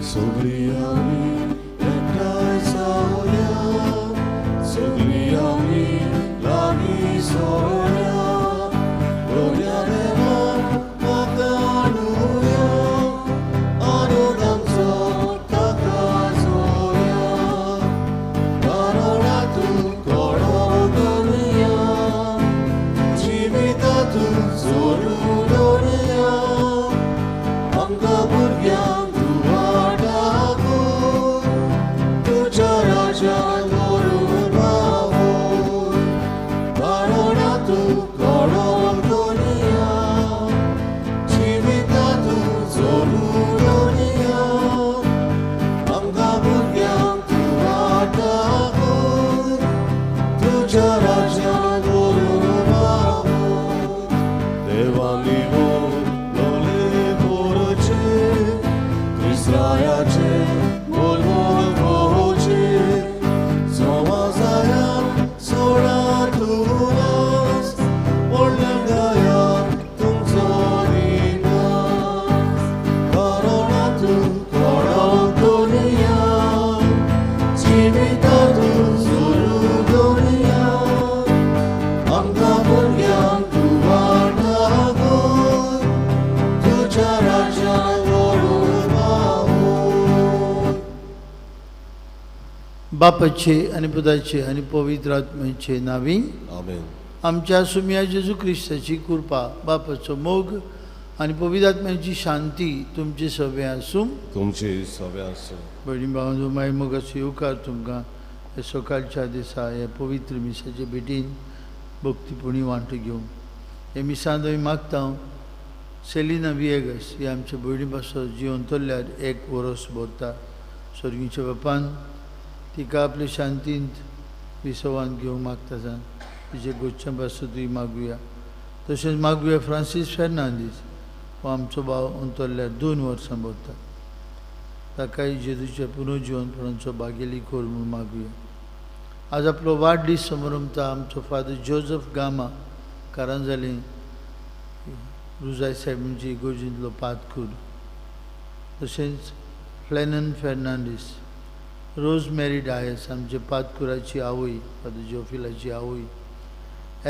सगळीं आमी एकठांय जावया, सगळीं आमी लागीं सरोया, बऱ्या देवाक वाखाणुया, आनंद आमचो ताका जोडया, कारणां तूं कोणो करुया, जिवितांतूं जोडून दवरुया, आमकां भुरग्यांक तूं वाट दाखय, तुज्या राज्यांत व्हरून पावय, कारणां तूं कोणो करुया, जिवितांतूं जोडून दवरुया, आमकां भुरग्यांक तूं वाट दाखय, तुज्या राज्यांत व्हरून पावय. देवानी बोलले करचे, क्रिस्ताचे बोलबोल होचे, समाजायात सोडा तुलास, व्हडल्या गायात तुमचो निवास, कारणां तूं कोणो करुया, जिवितांतूं जोडून दवरुया, आमकां भुरग्यांक तूं वाट दाखय, तुज्या राज्यांत व्हरून पावय. बापाचे आनी पुताचे आनी पवित्र आत्म्याचे नांवी आमेन. आमच्या सुमया जेजू क्रिस्ताची कृपा, बापाचो मोग आनी पवित्र आत्म्याची शांती तुमचे सगळे आसूं. तुमची सगळे आसूं. भयणी भावांनो, मागीर मोगाचो येवकार तुमकां हे सकाळच्या दिसा हे पवित्र मिसाचे भेटीन भक्तीपणी वांटो घेवंक. हे मिसांत आमी मागता सेलिना विएगस ही आमच्या भयणी पासत जिवन तोल्ल्यार एक वरोस भरता. स्वर्गीच्या बापान तिका आपले शांतींत विसवान घेवंक मागता सान तिचे गोच्या पासतूय मागुया. तशेंच मागुया फ्रांसीस फेर्नांदीस हो आमचो भाव अंतरल्यार 2 वर्सां भरता, ताकाय जेजूच्या पुनर्जिवनपणाचो भागेली कर म्हूण मागुया. आज आपलो वाडदीस समारंभता आमचो फादर जोजफ गामा कारांजाली रुजाय साहेबांची इगर्जींतलो पातकूर, तशेंच फ्लॅनन फेर्नांडीस, रोज मॅरी डायस आमचे पातकुराची आवय, फादर जोफिलाची आवय,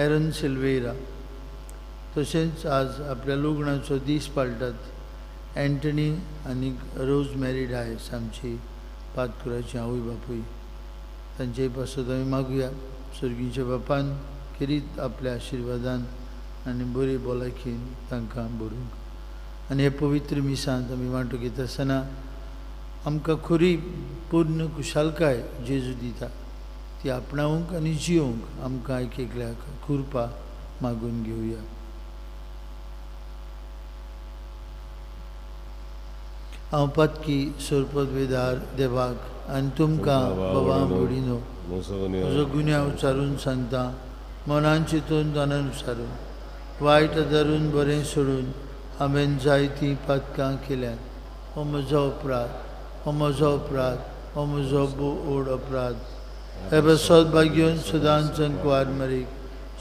एरन सिल्वेरा, तशेंच आज आपल्या लग्नाचो दीस पाळटात एंटनी आनी रोज मॅरी डायस आमची पातकुराची आवय बापूय, तांचे पासत आमी मागुया स्वर्गीच्या बापान खेरीत आपल्या आशिर्वादान आनी बरी भलायकेन तांकां भरूंक. आनी हे पवित्र मिसांत आमी वांटो घेता आसतना आमकां खरी पूर्ण खुशालकाय जेजू दिता ती आपणावंक आनी जियोवंक आमकां एक एकल्याक कृपा मागून घेवया. हांव पातकी सोरपदवेदार देवाक आनी तुमकां बाबा भयणीनो म्हजो गुन्यांव उचारून सांगता, मनान चिंतून तनान उचारून वायट धरून बरें सोडून हांवें जायतीं पातकां केल्यांत. हो म्हजो अपराध, हो म्हजो अपराध, हो म्हजो भोव अपराध. हे बसत भाग्योन सदांच कुवार मरीक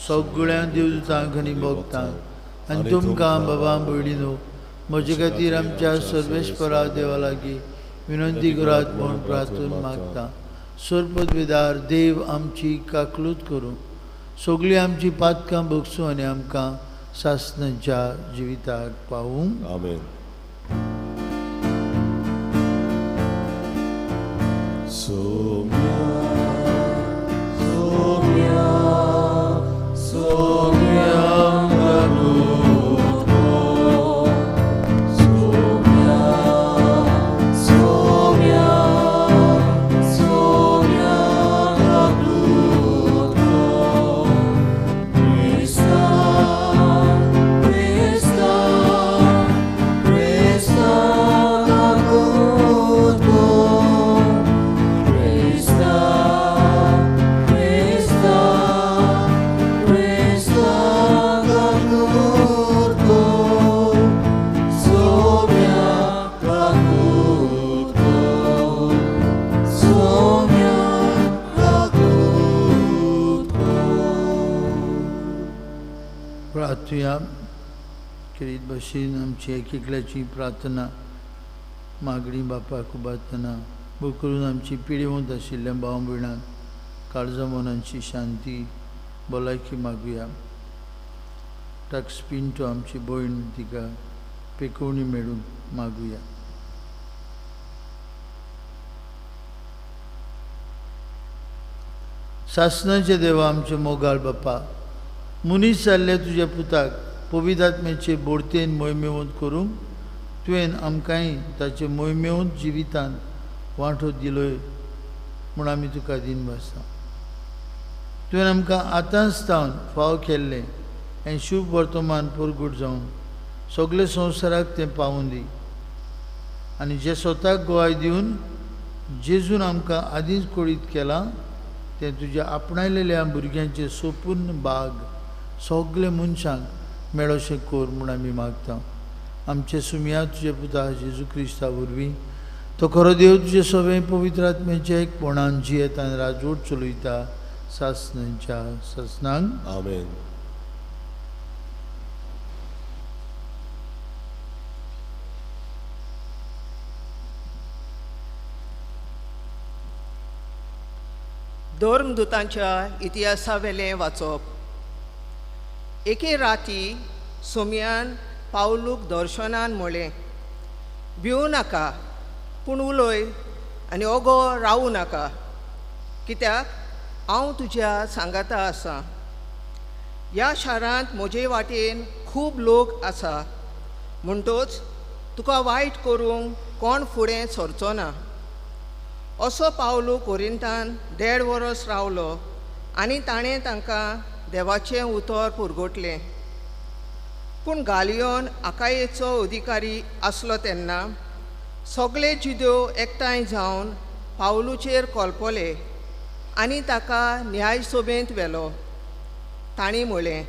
सगळ्या देवदूतांक आनी भक्तांक आनी तुमकां बाबा भयणीनो म्हजे खातीर आमच्या सर्वेस्परा देवा लागीं विनंती करात म्हूण प्रार्थून मागता. सोरपदवेदार देव आमची काकलूत करूं, सगळीं आमची पातकां भोगसूं आनी आमकां सासणाच्या जिविताक पावूं. आमेन. सोम्या सोम्या सोम्या प्रार्थुया. खेरीत भशेन आमची एक एकल्याची प्रार्थना मागणी बापाक उबारतना भोव करून आमची पिडेवंत आशिल्ल्या भाव भयणांक काळजा मनांची शांती भलायकी मागुया. टाक्स पिंटो आमची भयण तिका पेकोवणी मेळूंक मागुया. सासणाचे देवा आमचे मोगाळ बापा, मनीस जाल्ले तुज्या पुताक पवित्र बोडतेन मोहिमेवंत करूंक तुवें आमकांय ताचे मोहिमेवंत जिवितांत वांटो दिलोय म्हूण आमी तुका दीन भासता. तुवें आमकां आतांच तावन फाव केल्लें हें शुभ वर्तमान परगूट जावन सगळे संवसाराक तें पावून दी आनी जे स्वताक गोवाय दिवन जेजून आमकां आदींच कळीत केलां तें तुज्या आपणायलेल्या भुरग्यांचें सोपूर्ण बाग सगळे मनशांक मेळोशें कर म्हूण आमी मागता. आमचे सुमया तुजे पुता जेजू क्रिस्ता वरवीं तो खरो देव तुजे सगळे पवित्र आत्म्याचे एकपणान जियेता आनी राजवट चलयता सासणाच्या सासणांक. आमेन. धर्मदूतांच्या इतिहासावेलें वाचप. एके राती सोमयान पावलूक दर्शनान म्हळें, भिवू नाका, पूण उलय आनी ओगो रावू नाका, कित्याक हांव तुज्या सांगाता आसा. ह्या शारांत म्हजे वाटेन खूब लोक आसा, म्हणटोच तुका वायट करूंक कोण फुडें सरचो ना. असो पावलू कोरिंतान 1.5 वरस रावलो आनी ताणें तांकां देवाचें उतर पुरगोटलें. पूण गालियोन आकायेचो अधिकारी आसलो तेन्ना सगळे जिद्यो एकठांय जावन पावलूचेर कोलपोले आनी ताका न्यायसभेंत व्हेलो. तांणी म्हळें,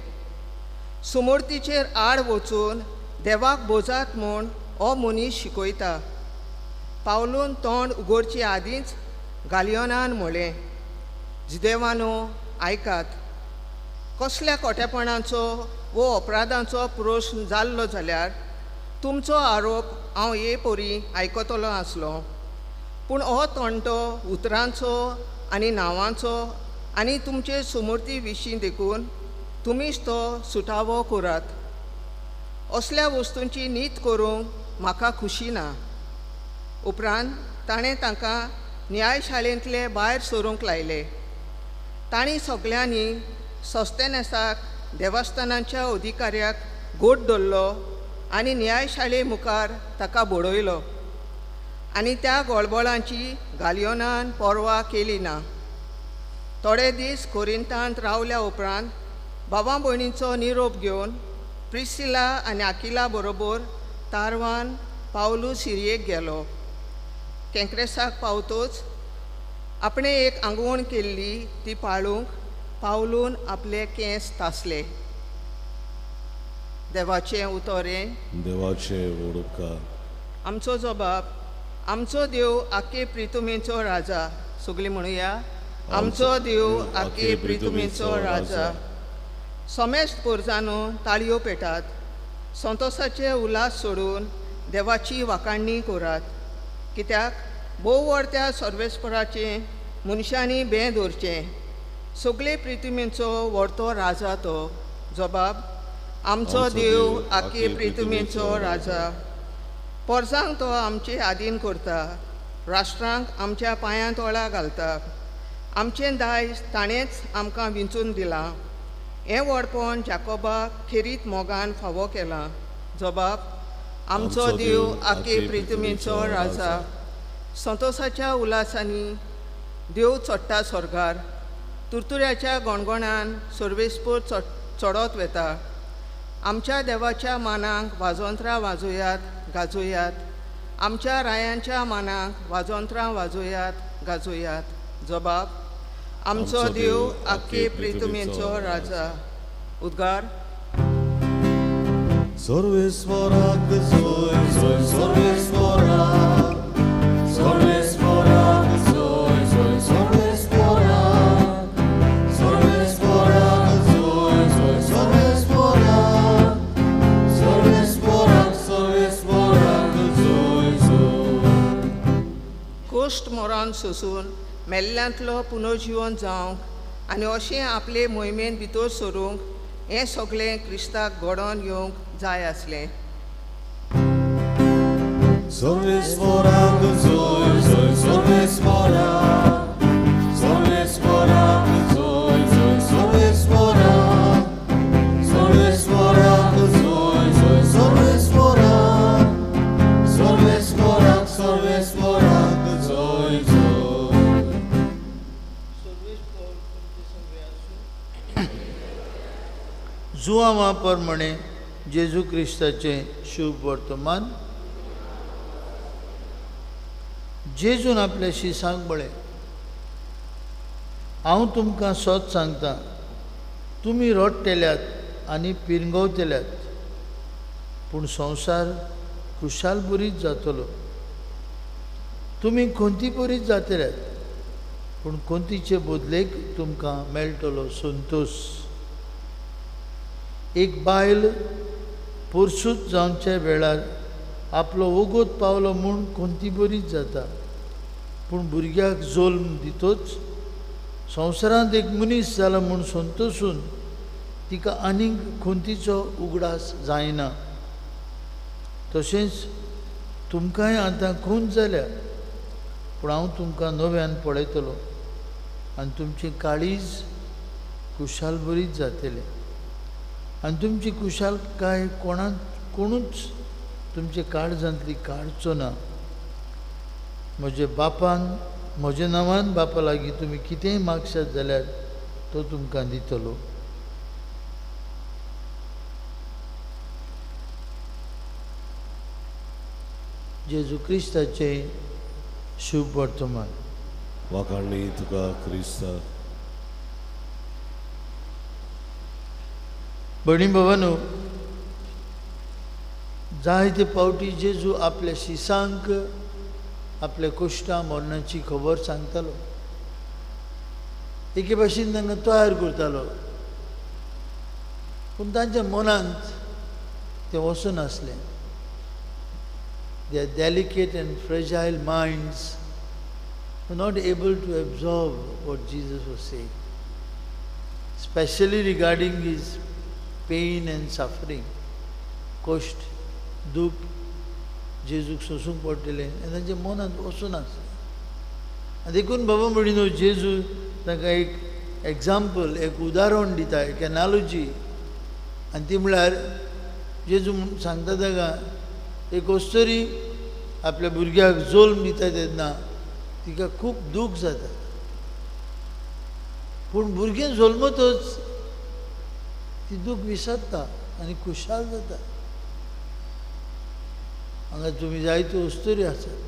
सुमूर्तीचेर आड वचून देवाक बोजात म्हूण हो मनीस शिकयता. पावलून तोंड उगडचे आदींच गालियोनान म्हळें, जिदेवानो आयकात, कसल्या खोटेपणाचो वो अपराधांचो प्रश्न जाल्लो जाल्यार तुमचो आरोप हांव हे परी आयकतलो आसलो, पूण हो तंटो उतरांचो आनी नांवांचो आनी तुमचे सुमूर्ती विशीं देखून तुमीच तो सुटावो करात. असल्या वस्तूंची नीत करूंक म्हाका खुशी ना. उपरांत ताणें तांकां न्यायशाळेंतले भायर सरूंक लायले. तांणी सगळ्यांनी सोस्तेनेसाक देवस्थानाच्या अधिकाऱ्याक गोट धरलो आनी न्यायशाळे मुखार ताका बडयलो आनी त्या गोळबोळांची गालियोनान पर्वा केली ना. थोडे दीस कोरिंतांत रावल्या उपरांत बाबा भयणीचो निरोप घेवन प्रिसिला आनी आकिला बरोबर तारवान पावलू सिरयेक गेलो. केंक्रेसाक पावतोच आपणें एक आंगवण केल्ली ती पाळूंक पावलून आपले केंस तासले. देवाचें उतरें. देवाचें उपकार. आमचो जबाब, आमचो देव आखे प्रितुमेचो राजा. सगळीं म्हणुया, आमचो देव आखे प्रितुमेचो राजा. समेस्त पोरजानो ताळयो पेटात, संतोसाचे उल्हास सोडून देवाची वाखाणणी करात, कित्याक भोव वर्त्या सर्वेस्पराचें मनशांनी बें दवरचें. सगळे प्रितुमेचो व्हडतो राजा तो. जबाब, आमचो देव आखे प्रितुमेचो राजा. पोरसांक तो आमचे आदीन करता, राष्ट्रांक आमच्या पांयां तोळा घालता. आमचें दायज ताणेंच आमकां विंचून दिलां. हें व्हडपण जाकोबाक खेरीत मोगान फावो केलां. जबाब, आमचो देव आखे प्रितुमेचो राजा. संतोसाच्या उल्हासांनी देव चडटा स्वर्गार, तुरतुऱ्याच्या गणगणान सर्वेस्पोर चडत वेता. आमच्या देवाच्या मानाक वाजोंत्रां वाजोयात गाजोयात, आमच्या रायांच्या मानाक वाजोंत्रां वाजोयात गाजोयात. जबाब, आमचो देव आखे प्रितुमेचो राजा. उद्गार. सर्वेस्वराक जोय जोय सर्वेस्वराक, सर्वेस्वराक जोय जोय सर्वेस्वराक, सर्वेस्वराक जोय जोय सर्वेस्वराक, सर्वेस्वराक सर्वेस्वराक जोय जोय. सोसून मेल्ल्यांतलो पुनर्जिवन जावंक आनी अशें आपले मोहिमेन भितर सरूंक हें सगळें क्रिस्ताक घडोवन येवंक जाय आसलें. सर्वेस्पराक जोय जोय सर्वेस्पराक, सर्वेस्पराक जोय जोय सर्वेस्पराक, सर्वेस्पराक जोय जोय सर्वेस्पराक, सर्वेस्पराक सर्वेस्पराक जोय जोय. जुआंवा प्रमाणे जेजू क्रिस्ताचें शुभ वर्तमान. जेजून आपल्या शिसांक म्हळें, हांव तुमकां सत सांगता, तुमी रडटेल्यात आनी पिरंगवतेल्यात, पूण संवसार खुशालभरीत जातलो. तुमी खंतीभरीत जातल्यात, पूण खंतीचे बदलेक तुमकां मेळटलो संतोश. एक बायल पोरसूत जावच्या वेळार आपलो वोगोत पावलो म्हूण खंतीभरीत जाता, पूण भुरग्याक जल्म दितोच संवसारांत एक मनीस जाला म्हूण संतोशून तिका आनीक खंतीचो उगडास जायना. तशेंच तुमकांय आतां खून जाल्या, पूण हांव तुमकां नव्यान पळयतलो आनी तुमचें काळीज खुशालभरीत जातलें आनी तुमची खुशालकाय कोणाक कोणूच तुमचे काळजांतली काडचो ना. म्हजे बापान म्हज्या नांवान बापा लागीं तुमी कितेंय मागशात जाल्यार तो तुमकां दितलो. जेजू क्रिस्ताचें शुभ वर्तमान. वाखाणणी तुका क्रिस्ता. भयणी भावांनो, जायते फावटी जेजू आपल्या शिसांक आपल्या कुश्टा मरणाची खबर सांगतालो, एके भाशेन तांकां तयार करतालो, पूण तांच्या मनांत तें वचनासलें. Their delicate and fragile minds were not able to absorb what Jesus was saying, especially regarding his pain and suffering. कश्ट, दूख जेजूक सोसूंक पडटलें आनी तांच्या मनांत वचून आसलें. आनी देखून बाबा म्हणिनो जेजू तांकां एक एग्जाम्पल, एक उदाहरण दिता, एक एनालॉजी. आनी ती म्हळ्यार जेजू सांगता तांकां, एक अस्तुरी आपल्या भुरग्याक जल्म दिता तेन्ना तिका खूब दूख जाता, पूण भुरगें जल्मतच ती दूख विसरता आनी खुशाल जाता. हांगा तुमी जायत्यो अस्तुरी आसात,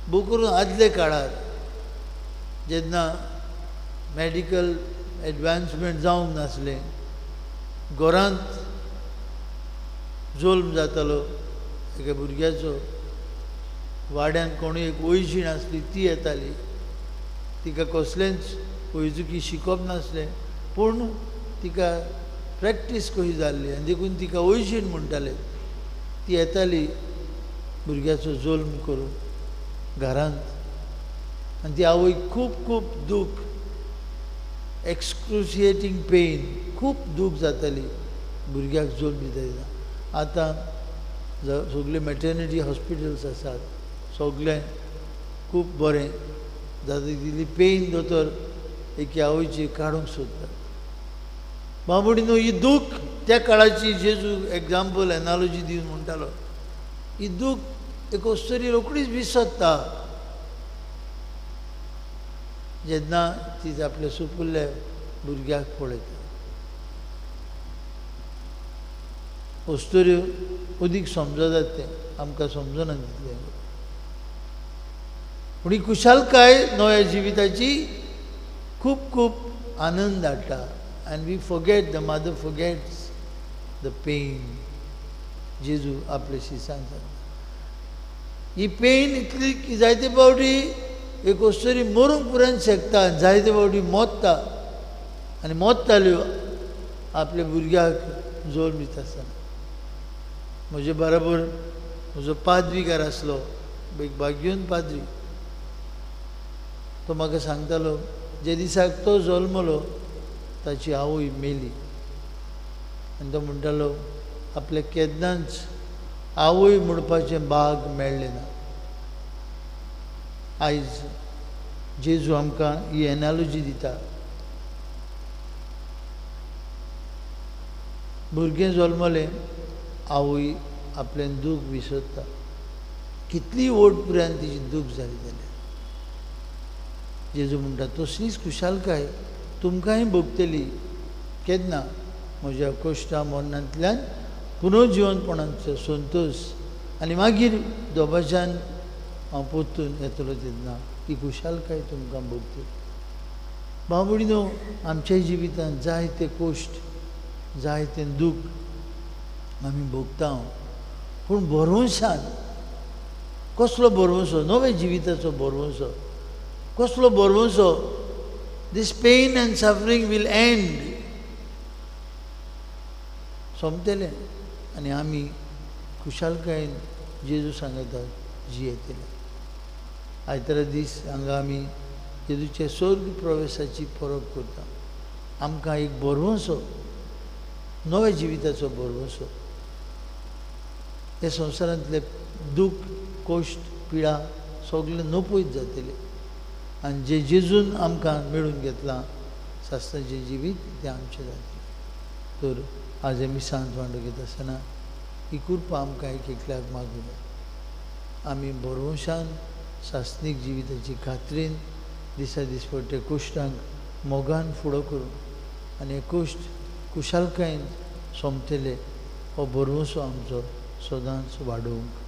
भोव करून आदले काळार जेन्ना मॅडिकल एडवान्समेंट जावंक नासलें, घरांत जल्म जातालो एका भुरग्याचो, वाड्यांत कोणूय एक वैजीण आसली ती येताली, तिका कसलेंच वैजुकी शिकप नासलें, पूण तिका प्रॅक्टीस कशी जाल्ली आनी देखून तिका वैजीण म्हणटाले. ती येताली भुरग्याचो जल्म करून घरांत आनी ती आवय खूब खूब दूख, एक्सक्रुशिएटींग पेन, खूब दूख जाताली भुरग्याक जल्म दिता तेन्ना. आतां सगळे मॅटर्निटी हॉस्पिटल्स आसात, सगळें खूब बरें जाता, तितली पेन दोतोर एके आवयची काडूंक सोदता. बाबडी न्हू ही दूख त्या काळाची जेजू एग्जाम्पल एनालॉजी दिवन म्हणटालो, ही दूख एक अस्तुरी रोखडीच विसरता जेन्ना ती आपल्या सुपुल्ल्या भुरग्याक पळयता. अस्तुऱ्यो अदीक समजतात तें, आमकां समजना तितलें. पूण ही खुशालकाय नव्या जिविताची खूब खूब आनंद हाडटा. And we forget, the mother forgets the pain. जेजू आपले शिसांक सांगता ही पेन इतली की जायते फावटी एक अस्तुरी मरूंक पुराय शकता, जायते फावटी मोत्ता आनी मोत्ताल्यो आपल्या भुरग्याक जल्म दिता आसतना. म्हजे बराबर म्हजो पाद्रीकार आसलो, एक बागयोन पाद्री, तो म्हाका सांगतालो जे दिसाक तो जल्मलो ताची आवय मेली आनी तो म्हणटालो आपल्याक केन्नाच आवय म्हणपाचें भाग मेळ्ळें ना. आयज जेजू आमकां ही एनालॉजी दिता. भुरगें जल्मलें आवय आपलें दूख विसरता, कितली व्हड पुरायन तिची दूख जाली जाल्यार. जेजू म्हणटा तसलीच खुशालकाय तुमकांय भोगतली केन्ना म्हज्या कश्टा मरणांतल्यान पुनर्जिवनपणाचो संतोश आनी मागीर दोबाच्यान हांव परतून येतलो तेन्ना ही खुशालकाय तुमकां भोगतली. भाव भयणीनो, आमच्या जिवितांत जायते कश्ट जायते दूख आमी भोगता, पूण भरवंशान कसलो भरवंसो, नव्या जिविताचो भरवंसो, कसलो भरवंसो, this pain and suffering will end, सोंपतलें आनी आमी खुशालकायेन जेजू सांगता जियेतले. आयतारा दीस हांगा आमी जेजूचे स्वर्ग प्रवेशाची परब करता. आमकां एक भरवंसो, नव्या जिविताचो भरवंसो, हे संवसारांतले दूख कश्ट पिडा सगळे नपयत जातले आनी जे जेजून आमकां मेळून घेतलां सासणाचें जिवीत तें आमचें जातलें. तर आज आमी सांत वांटो घेता आसतना ही कृपा आमकां एक एकल्याक मागुया. आमी भरवंशान सासणीक जिविताची खात्रीन दिसा दिसपट्टे कश्टांक मोगान फुडो करून आनी हे कश्ट खुशालकायेन सोंपतले हो भरवंसो आमचो सदांच वाडोवंक.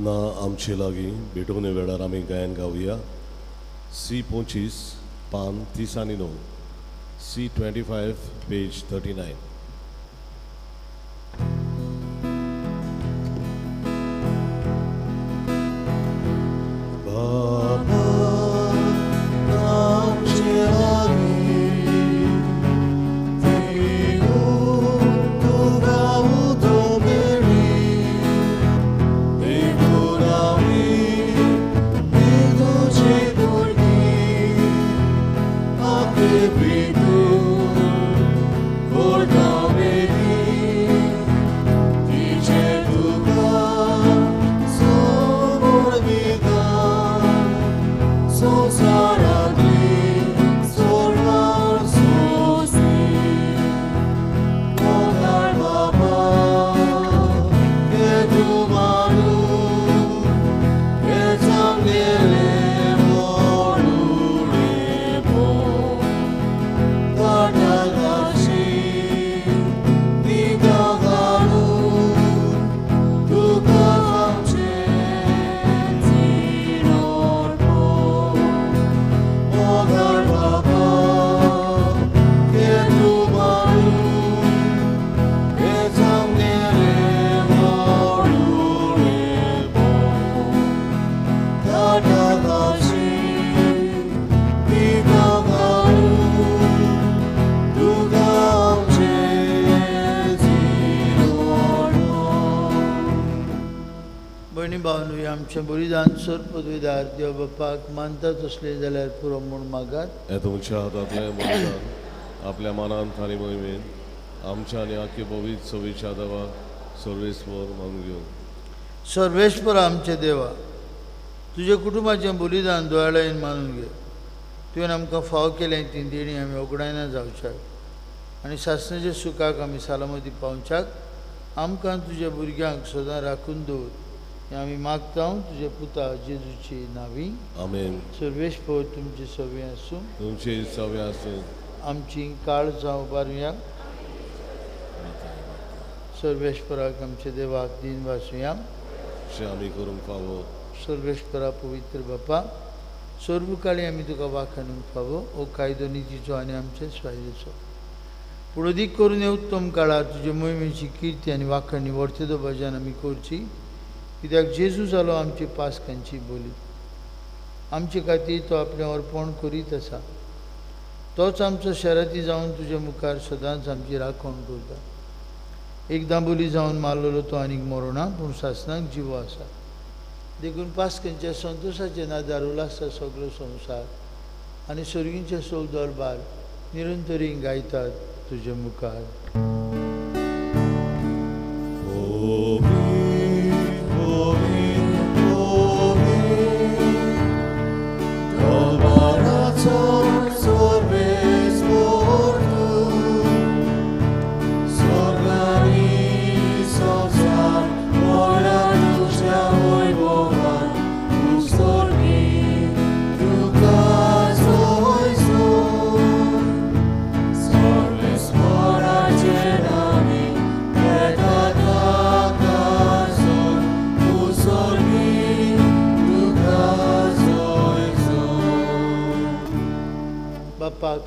ना आमचे लागीं भेटवणे वेळार आमी गायन गावया. सी 25 पान 39, सी 25 पेज 39. आमचें बलिदान सर पदवीदार देव बापाक मानता तसलें जाल्यार पुरो म्हूण मागात. हें तुमच्या हातांतलें बलिदान आपल्या मनांत आनी मोहिमेन आमच्या आनी आख्खे पवित्र सवेच्या देवा सर्वेस्पर मानून घेवन. सर्वेस्पर आमचे देवा, तुज्या कुटुंबाचें बलिदान दोळ्यान मानून घे. तुवें आमकां फाव केलें ती देणी आमी ओगडायना जावच्याक आनी सासणाच्या सुखाक आमी सलामती पावच्याक आमकां तुज्या भुरग्यांक सदां राखून दवर हें आमी मागता तुज्या पुता जेजूची नावी. आमेन. सर्वेस्पर तुमचे सवे आसूं, तुमचे सवे आसूं. आमची काळजां उबारुया. सर्वेस्पराक आमच्या देवाक दिन वासुया. आमी करूंक फावो. सर्वेस्परा पवित्र बापा, सर्वकाळी आमी तुका वाखाणूंक फावो हो कायदो नितीचो आनी आमचे स्वायदेचो. पूण अदीक करून हे उत्तम काळार तुजे मोहिमेची किर्ती आनी वाखाणी वर्तेदो भजन आमी करची, कित्याक जेजू जालो आमची पास्कांची बोली. आमचे खातीर तो आपलें अर्पण करीत आसा। तोच आमचो शराती जावन तुजे मुखार सदांच आमची राखण करता। एकदां बोली जावन मारलेलो तो आनीक मरोना पूण सासणाक जिवो आसा। देखून पास्कनच्या संतोशाचे नादार उल्हासता सगळो संवसार आनी सर्गींचे सोल दरबार निरंतरी गायतात तुजे मुखार।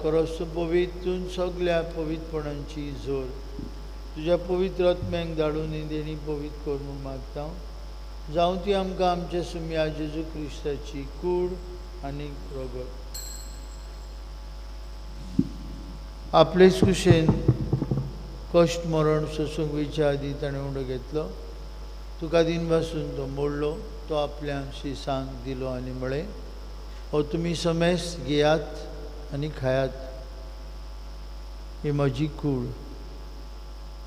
खरोच पवित्रून सगळ्या पवित्रपणांची जोर तुज्या पवित्र आत्म्यांक धाडून ही देणी पवित्र कर म्हूण मागता। जावं ती आमकां आमच्या सुम्या जेजू क्रिस्ताची कूड आनी रगत। आपलेच कुशेन कश्ट मरण सोसूंक वयच्या आदीं ताणें उंडो घेतलो, तुका दिन पासून तो मोडलो, तो आपल्या शिसांक दिलो आनी म्हळें, हो तुमी समेस घेयात आनी खायात, ही म्हजी कूड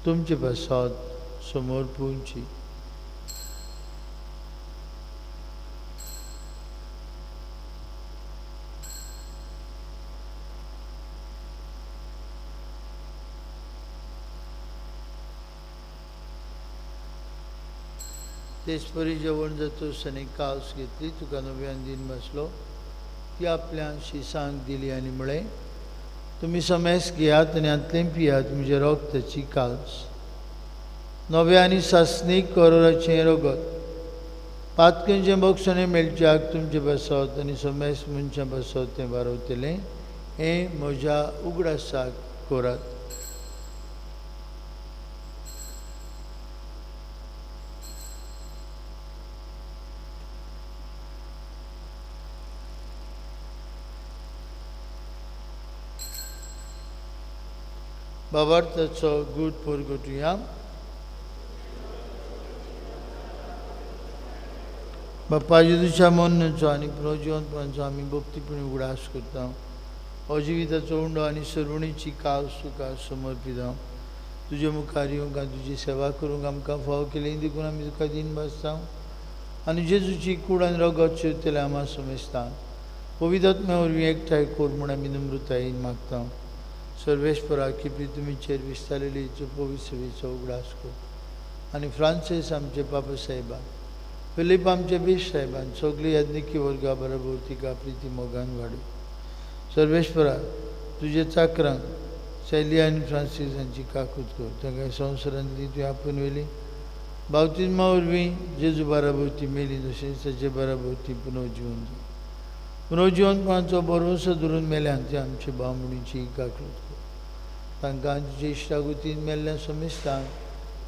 तुमचे पासत समोर पुंची। तेच परी जेवण जातूच आनी कास घेतली, तुका नव्यान दिन बसलो, ती आपल्या शिसांक दिली आनी म्हळें, तुमी समेस घेयात आनी हांतलें पियात, म्हजें रगताची कास, नव्या आनी सासणीक करोराचें रगत, पातकनचें बक्षणें मेळच्याक तुमचे पासत आनी समेस मनशां पासत तें बारवतलें, हें म्हज्या उगडासाक करात। बाबार्थाचो गूट परगटुया। बाप्पा जेजूच्या मरणाचो आनी पुनर्जिवंतपणाचो आमी भक्तीपणी उगडास करता। हो जिविताचो उंडो आनी सर्वणीची कास तुका समर्पिता। तुजे मुखार येवंक आनी तुजी सेवा करूंक आमकां फावो केली देखून आमी तुका दिन बसता आनी जेजूची कूड आनी रगत शिवतले आमा समजता। पवित्र आत्म्या वरवीं एकठांय कर म्हूण आमी नम्रतायेन मागता। सर्वेस्परा की तुमीचेर विस्तारलेली पवित्र सेवेचो उगडास कर आनी फ्रांसीस आमचे पापा साहेबा, फिलीप आमचे बीश साहेबान, सगळी याज्ञिकी वर्गा बरोबर तिका प्रिती मोगान वाडय। सर्वेस्परा तुजे चाकरांक शैली आनी फ्रांसीस हांची काकूत कर, तांकां संवसारांतली तुवें आपोवन व्हेली, बावतिज्मा वरवीं जेजू बराबर ती मेली तशेंच ताचे बराबर ती पुनर्जिवन जाली। पुनर्जिवनपणाचो भरवंसो धरून मेल्यान ते आमचे भावणीची काकूत कर, तांकां तुजे इश्टागुतीन मेल्ल्या समेस्तांक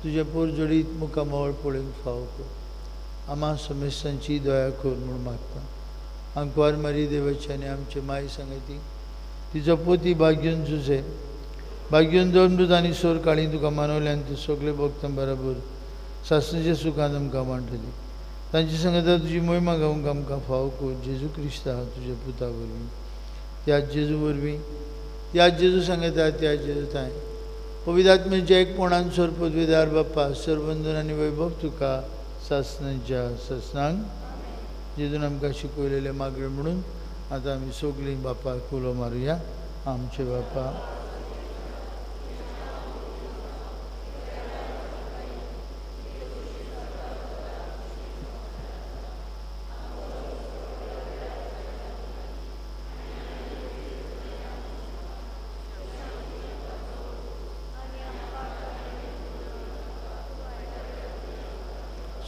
तुजे पोरजोडीत मुखामळ पळोवंक फावो कर। आमा समेस्तांची दया कर म्हूण मागता। आंकवार मारी देवाची आनी आमचे माय सांगती तिचो पोती भाग्यून जुजे भाग्यून दोन आनी सोर काळी तुका मानवल्यान ते सगळे भक्तां बराबर सासणाच्या सुखान आमकां मांडटली। तांची सांगता तुजी मोहिमा गावंक आमकां फावो कर जेजू क्रिस्ता तुज्या पुता वरवीं, त्याच जेजू वरवीं, त्याच जेजू सांगता त्याच जेजू थांय पवित्र आत्म्याच्या एकपणान सोर पदवेदार बाप्पा सरबंधन आनी वैभव तुका सासणाच्या सासणांक। जेजून आमकां शिकयलेलें मागणें म्हणून आतां आमी सगळीं बापाक उलो मारुया। आमचे बापा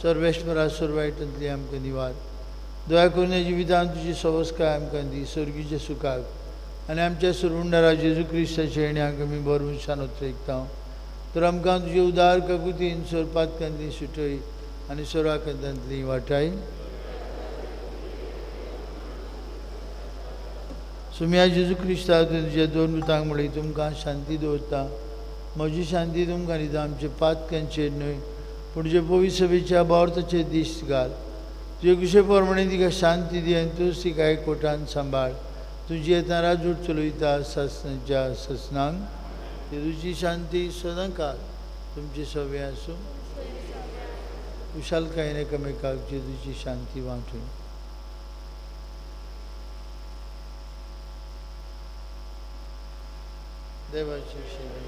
सर्वेश्वरा सर्वायटांतली आमकां निवार, दया करून ह्या जिवितांत तुजी सवस्काय आमकां दी, सर्गीच्या सुखाक आनी आमच्या सुरवुंडारा जेजू क्रिस्ताच्या येण्याक आमी भरवंशान उतरयता। तर आमकां तुजे उदार काकुतीन सोरपातकांतली सुटय आनी सोराकांतांतली वाटाय। सुम्या जेजू क्रिस्ता तुज्या दोन पुतांक म्हणली तुमकां शांती दवरता म्हजी शांती तुमकां दिता आमचे पातकांचेर न्हय पूण जे पवित्र सभेच्या भावार्थाचेर दिश्ट घाल तुजे कुशे प्रमाणे तिका शांती दी आनी तूं तिका एकवटान सांबाळ तुजी येता राजूट चलयता ससनाच्या ससनांक जेजूची शांती सदांकाळ तुमची सवे आसूं कुशालकायेन एकामेकाक जेजूची शांती वांटून देवाची सेवा.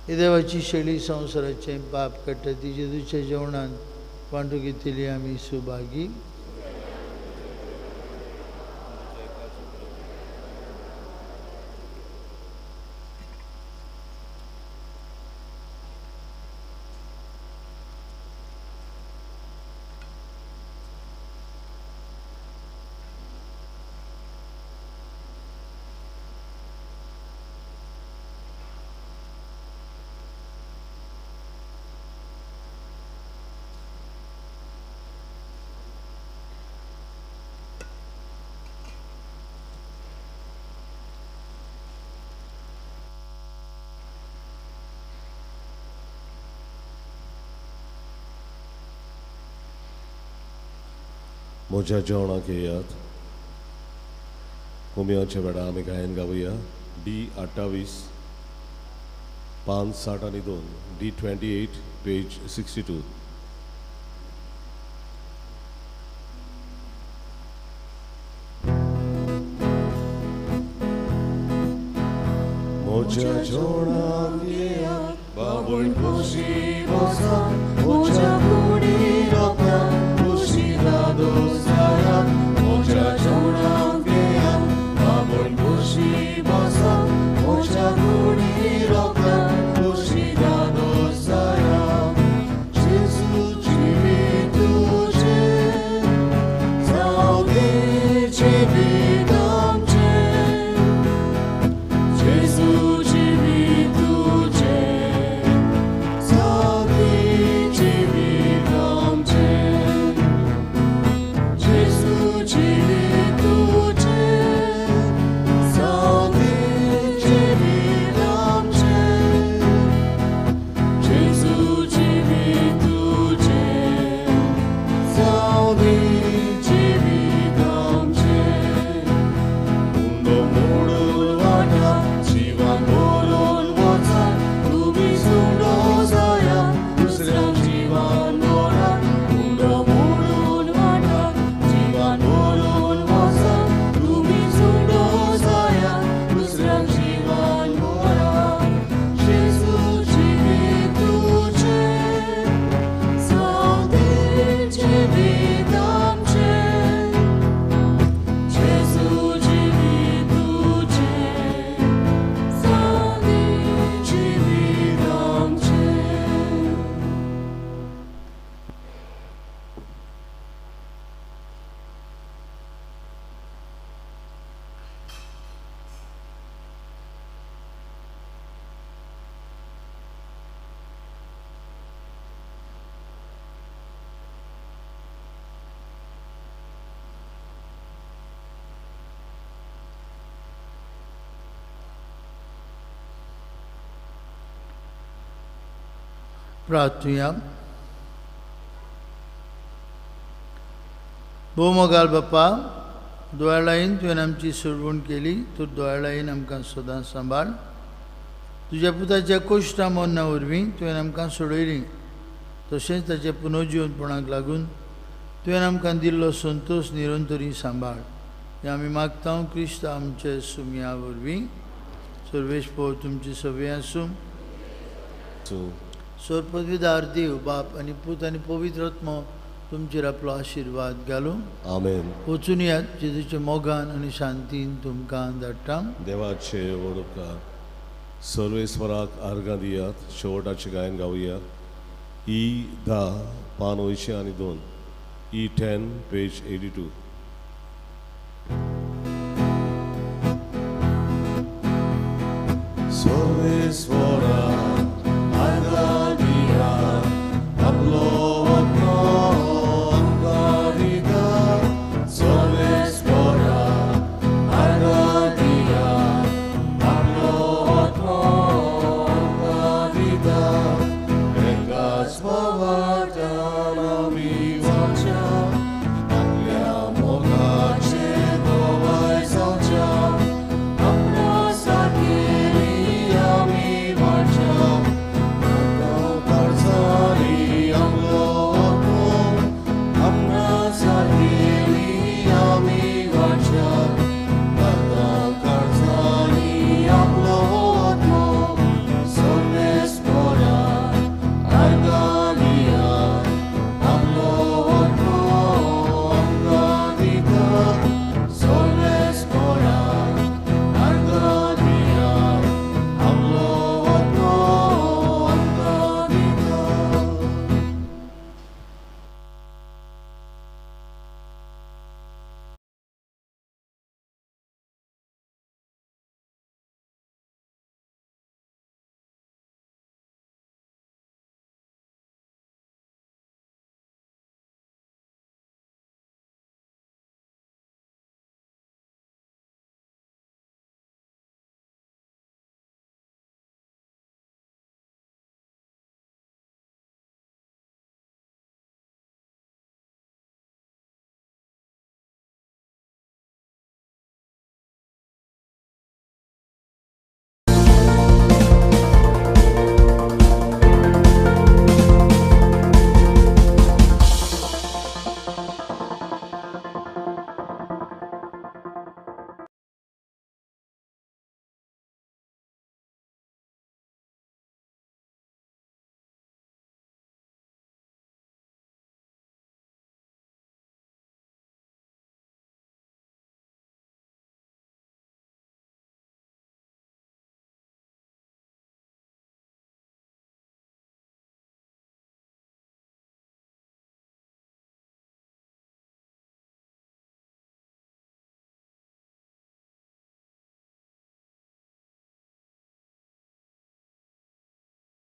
देवाची शैली संवसाराचें पाप काडटा ती जेजूच्या जेवणांत वांटू घेतली आमी सुभागी. म्हज्या जेवणाक येयात कोमियांच्या वेळार आमी गायन गावया डी 28 पान 62 डी 28 पेज 62. म्हज्या जेवणाक येयात बाबूल खोशी बसा म्हज्या कुडी रोका म्हज्या जेवणाक येयात बाबूल खोशी बसा म्हज्या कुडी रोका खोशी दादोसाया जेजू जिवीत तुजें जावं दे जिवीत आमचें जेजू जिवीत तुजें जावं दे जिवीत आमचें जेजू जिवीत तुजें जावं दे जिवीत आमचें जेजू जिवीत तुजें जावं दे जिवीत आमचें उंडो मोडून वाटा जिवान बोरून वचा तुमी सुंडो जाया दुसऱ्यांक जिवान मोडा उंडो मोडून वाटा जिवान बोरून वचा तुमी सुंडो जाया दुसऱ्यांक जिवान मोडा जेजू जिवीत तुजें जावं दे जिवीत आमचें जेजू जिवीत तुजें जावं दे जिवीत आमचें. प्रार्थुया. भोवमोगाल बापा दोळायन तुवें आमची सोडवण केली तूं दोळायन आमकां सदां सांबाळ तुज्या पुताच्या कोश्टा मरणा वरवीं तुवें आमकां सोडयली तशेंच ताच्या पुनर्जिवनपणाक लागून तुवें आमकां दिल्लो संतोश निरंतरी सांबाळ हें आमी मागता क्रिस्त आमचे सुमया वरवीं. सर्वेश पो तुमची सवे आसूं. सोरपदवीदार देव बाप आनी पूत आनी पवित्र आत्मो तुमचेर आपलो आशिर्वाद घालूं. आमेन. वचून यात जेजूच्या मोगान आनी शांतीन तुमकां धाडटा. देवाचे व्हड उपकार. सर्वेस्वराक आर्गां दियात. शेवटाचें गायन गावया ई 10 पान 82 ई 10 पेज 82. सर्वेस्वरा.